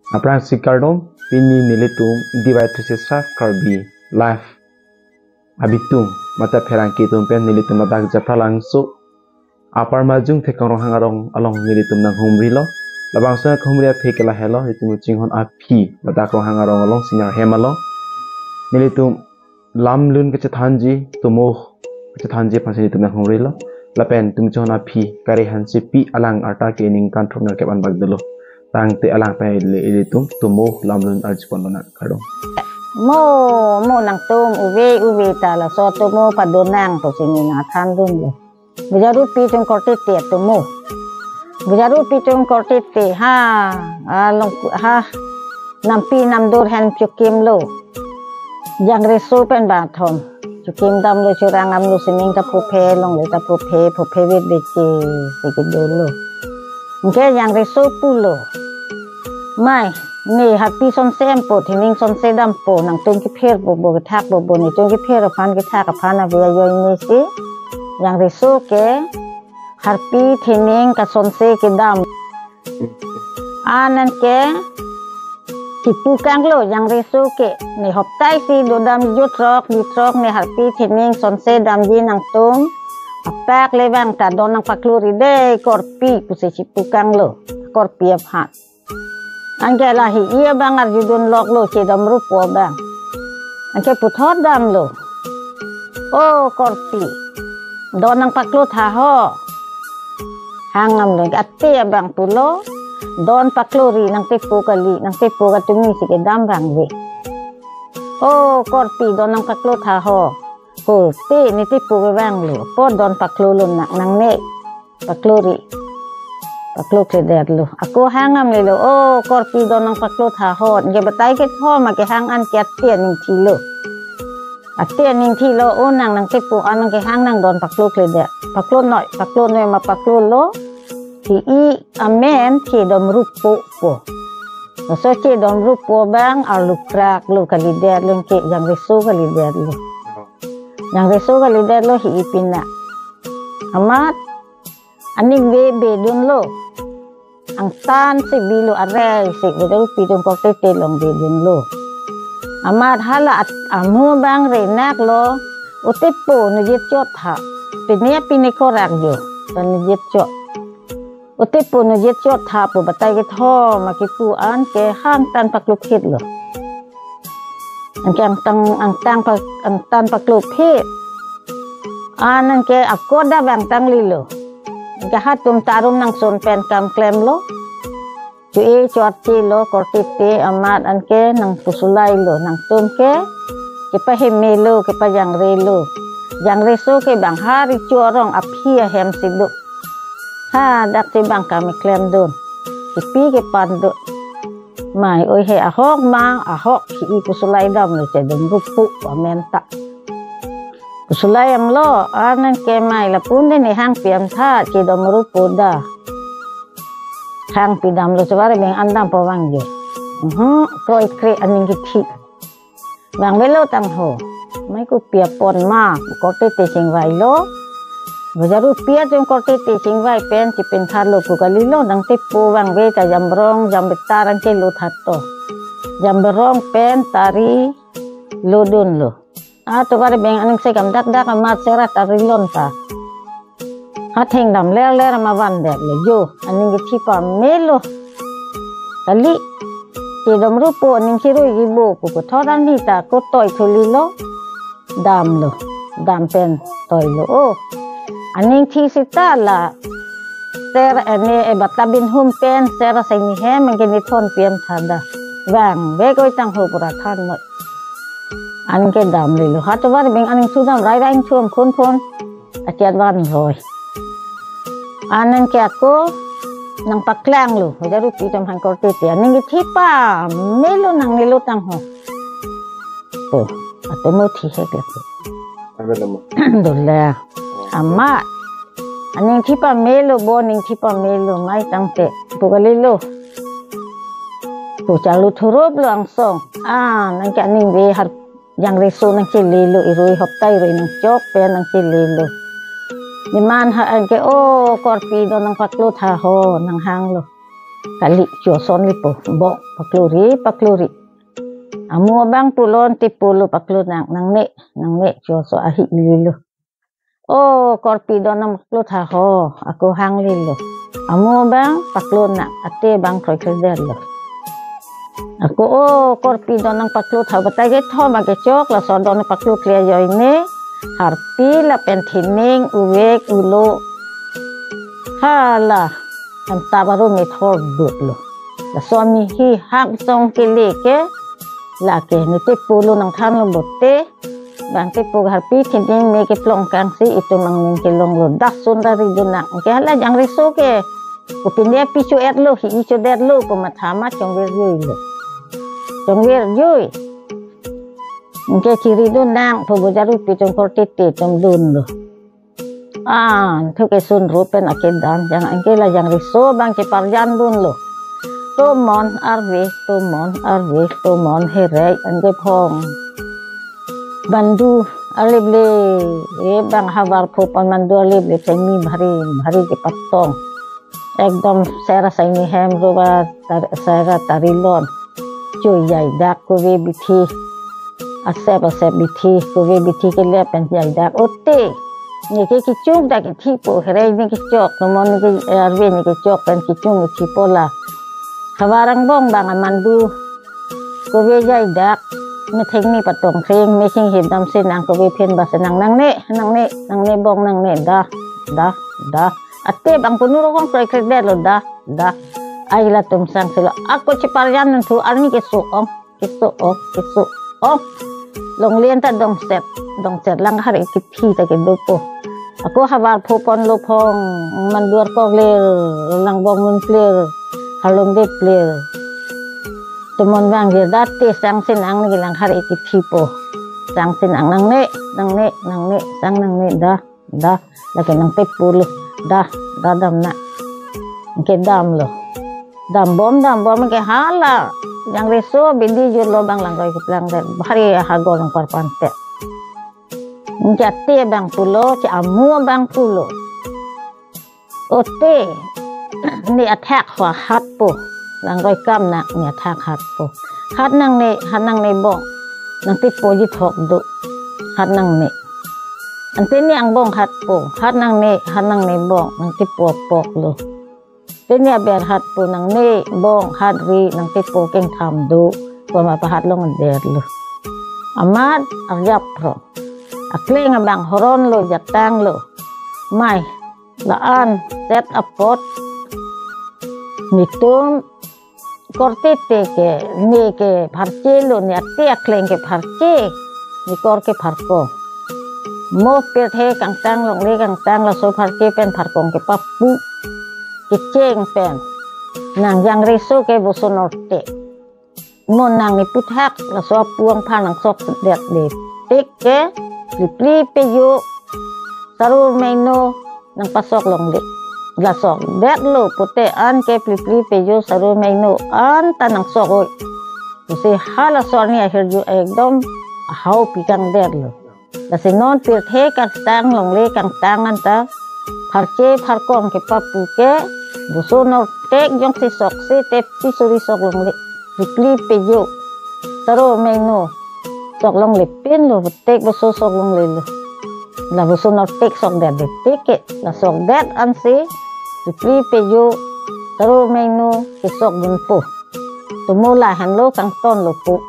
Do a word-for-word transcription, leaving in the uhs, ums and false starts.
Aphrangsi kardom, pini nelitum Divide to Sesaf Karbi Live abitung mate pherangke atum pen nelitum ladak Japralangso Upper Majung Thekong Ronghang arong along nelitum nanghumrilo. Labangso nanghumri athe ke lahelo, nelitum chinghon aphi ladak Ronghang arong along Senior Hem along. Nelitum lamlun kachethanji, tumo kachethanji aphansi nelitum nanghumrilo. Lapen nelitum chinghon aphi Kare Hansepi alang arta ke ningkan throk nerkep an bak dolo. Tangte alang pen le ilitum tumo lamlun arjupon lonang, kardom. Mo, mo nangtum uve uve ta laso tumo padonang pusi nang thandunlo. Bujarupi atum korte-te tumo. Bujarupi atum korte-te, ha, along ha, nampi namdur hen chokimlo. Jangreso pen bathom chokim damlo, chorang damlo, sining ta phuphe, longle ta phuphe, phuphe vet beche, si kedolo. Anke jangreso pulo, "Mai, ne harpi sonse dampo, thining sonse dampo, nangtum kepherpo bo, kethakpo bo, netum kepher aphan kethak aphan ave ajoine si jangreso ke harpi thining kasonse kedam." Ananke chipu kanglo jangreso ke, "Ne hoptai si dodam jo throk, di throk, ne harpi thining sonse damji nangtum. Apak le bang ta don nangpaklori dei korpi," pusi chipu kanglo korpi aphan. Anke lahi-i abang arjudun loklo, chedam rupo abang. Anke puthot damlo, "O korpi, don nangpaklo tha ho," hang damlo. Ate abang pulo, "Don paklori, nangtepo kali, nangtepo katumi si kedam abang ave. O korpi, don nangpaklo tha ho." Ho, te netepo ke vanglo. Apot don paklolo nang, nangne paklori, paklokledetlo. Ako hang damlelo, "O korpi, don nangpaklo tha ho." Anke batai kethom ma kehang an ke ate aning thilo. Ate aning thilo, "O nang, nangtepo an nang kehang nang don paklokledet. Paklonoi, paklonoi ma paklolo. Hi-i amen chedam rupo," pu. Laso chedam rupo abang arlukraklo, kalidetlo, anke jangreso kalidetlo. Jangreso kalidetlo, hi-i pina. Amat aning ve bedunlo. Angtan si bilo, arei si Bujarupi atum korte-te along bedunlo. Amat hala at-, amu abang renaklo, "O tepo, ne jet chot tha. Pine pine korak jo, ta ne jet chot. O tepo, ne jet chot tha," pu batai kethom ma kipu anke hangtan paklophitlo. Anke angtan, angtan pa, angtan paklophit. Ananke ako dak vangtanglelo. Anke hatum ta arum nangsun pen kam klemlo. Cho-e cho-archelo korte-te amat anke nangpusulailo, "Nangtum ke kepahemelo, kepajangrelo. Jangreso ke bang ha recho arong aphi ahem si do. Hadak si bang kam keklemdun, kepi kepandun. Mai oi he, ahok ma, ahok hi-i pusulai damlo, chedam rupo amen ta." Pusulai damlo, ananke mai lapu-un de ne hangpi damtha, chedam rupo da. Hangpi damlo, chovar beng an dampo vangji. Mhm, kroikre aning kithi. Vangvelo tangho. Mai kopi apot ma, korte-te chingvailo. Bujarupi atum korte-te chingvai pen chipinthalo pu kalilo, nangtepo vangve ta jamrong, jambetar anke lo thatto. Jamrong pen tari lodunlo. Atovar beng aning se kam dakdak amat sera tari lon ta. Atheng dam lerler ma vandetlo, jo, aning kithi pamelo. Kali, chedam rupo aning chiruiji bo pu puthot arni ta ako toi thulilo. Damlo, dam pen toilo. O, aning thi seta la ser ene e batabin hum pen ser asai ni hem anke ne thonpi damtha da. Vangve koi tangho pura than noi. Anke damlelo. Atovar beng aning sudam rai rai thum phun phun. Achiat van roi. Ananke ako nangpaklanglo. Bujarupi atum aphan korte-te. Aning kithi pamelo nangnelo tangho. Po, atomo thihek lapu. Ave lama. Dola. Amat. Aning thi pamelo bo, aning thi pamelo, mai tangte pu kalilo. Pu charlu thurup lo angsong. Ah, nangke aning ve har jangreso nangchelelo, irui hoptai irui nangchok pen nangchelelo. Neman ha anke, "O korpi, don nangpaklo tha ho," nanghanglo. Kali, choson lipo, bong, paklori, paklori. Amo abang pulo, ante pulo paklo nang, nangne, nangne, choso ahi ililo. O, korpi do nangpaklo tha ho, ako hanglilo. Amo abang paklo nang, ante abang kroikre detlo. Ako, o, korpi do nangpaklo tha, batai kethom akechok, laso do nangpaklo kle ajoine, harpi lapen thineng, uvek, ulo. Hala, anta baru methor dutlo. Laso ami hi hak song kele ke, lake, nute pulo nangthanlo bote, bang tepo harpi thineng me keplong kangsi itum angning kelonglo, dah sun dari dunak. Ke hala jangreso ke, kopine pi cho-etlo, hi i chodetlo, pu matha ma chongver juilo. Chongver jui. Ke chiri dunak, pu bojaru pi chongkor tete tum dunlo. An, thu kesun rup pen akedam, jang anke la jangreso abang cheparjan dunlo. Tomon arve, tomon arve, tomon herek, anke phong. Mandu arleble, e bang havar pho pon mandu arleble, chengni bhari, bhari kepatong. Ekdom sera saini hem ruba tar-, sera tarilon. Choi jaidak kove bithi. Asep asep bithi, kove bithi kele pen jaidak. Ote. Neke kechung ta kethipo, herek ne kechok, tomon ne ke, eh, arve ne kechok pen kechung kethipo la. Havar angbong bang amandu. Kove jaidak, methengni patong kring, metheng hip damsi nang kove phin basi nang nangne, nangne, nangne bong nangne, dah, dah, dah. Ante bang punuro kong kroikre detlo, dah, dah. Ai latum sangsilo, ako cheparjan nangthu arni keso-ong, keso-ong, keso-ong. Longle anta dongset, dongset lang hari kithi ta kedopo. Ako havar pho ponlo phong, mandu arkok lir, langbong nun plir, halom de plir. Tomon bang jir date sangsin ang nigi lang hari kithipo. Sangsin ang nangne, nangne, nangne, sang nangne, dah, dah, lake nangtepo lo, dah, dah damnang. Kedamlo. Dambom, dambom ke hala. Jangreso bidi jutlo bang langgoi keplang det. Bhari hagol nangparpan det. Jate bang pulo, che amo bang pulo. Ote, ne athak hwa hatpo. Langgoi kam nang ne athak hatpo. Hat nangne, hat nangne bong. Nangtepo ji thok do. Hat nangne. Ante ne angbong hatpo. Hat nangne, hat nangne bong. Nangtepo pok lo. Te ne aber hatpo nangne bong hat ri nangtepo kengtham do. Pama pahat long der lo. Amat arjap pro. Akleng abang horon lo jatang lo. Mai, la-an set apot. Netum korte te ke, ne kepharche lo, ne ate akleng kepharche. Ne kor kepharkong. Mo pirthe kangtang longle kangtang laso pharche pen pharkong kepapu. Kecheng pen. Nang jangreso ke boson orte. Mo nang ne puthak, laso apuang phan nangsok det de. Tik ke, plipli pejo, saru meno, nangpasok longle. Lasok detlo, pute an ke plipli pejo, saru meno, anta nangsok oi. Pusi hala sorni ahirju ekdom, ahau pikang detlo. Lasi non pirthe kangtang longle kangtang anta pharche pharkong kepapu ke boson ortek jongsi sok si tep si suri sok longle. Plipli pejo. Saru meno. Sok longle pin lo, tek boson sok longle lo. La boson ortek sok det det tik ke. La sok det ansi plipli pejo. Saru meno kesok dunpo. Tomo lahenlo kangtonlo po.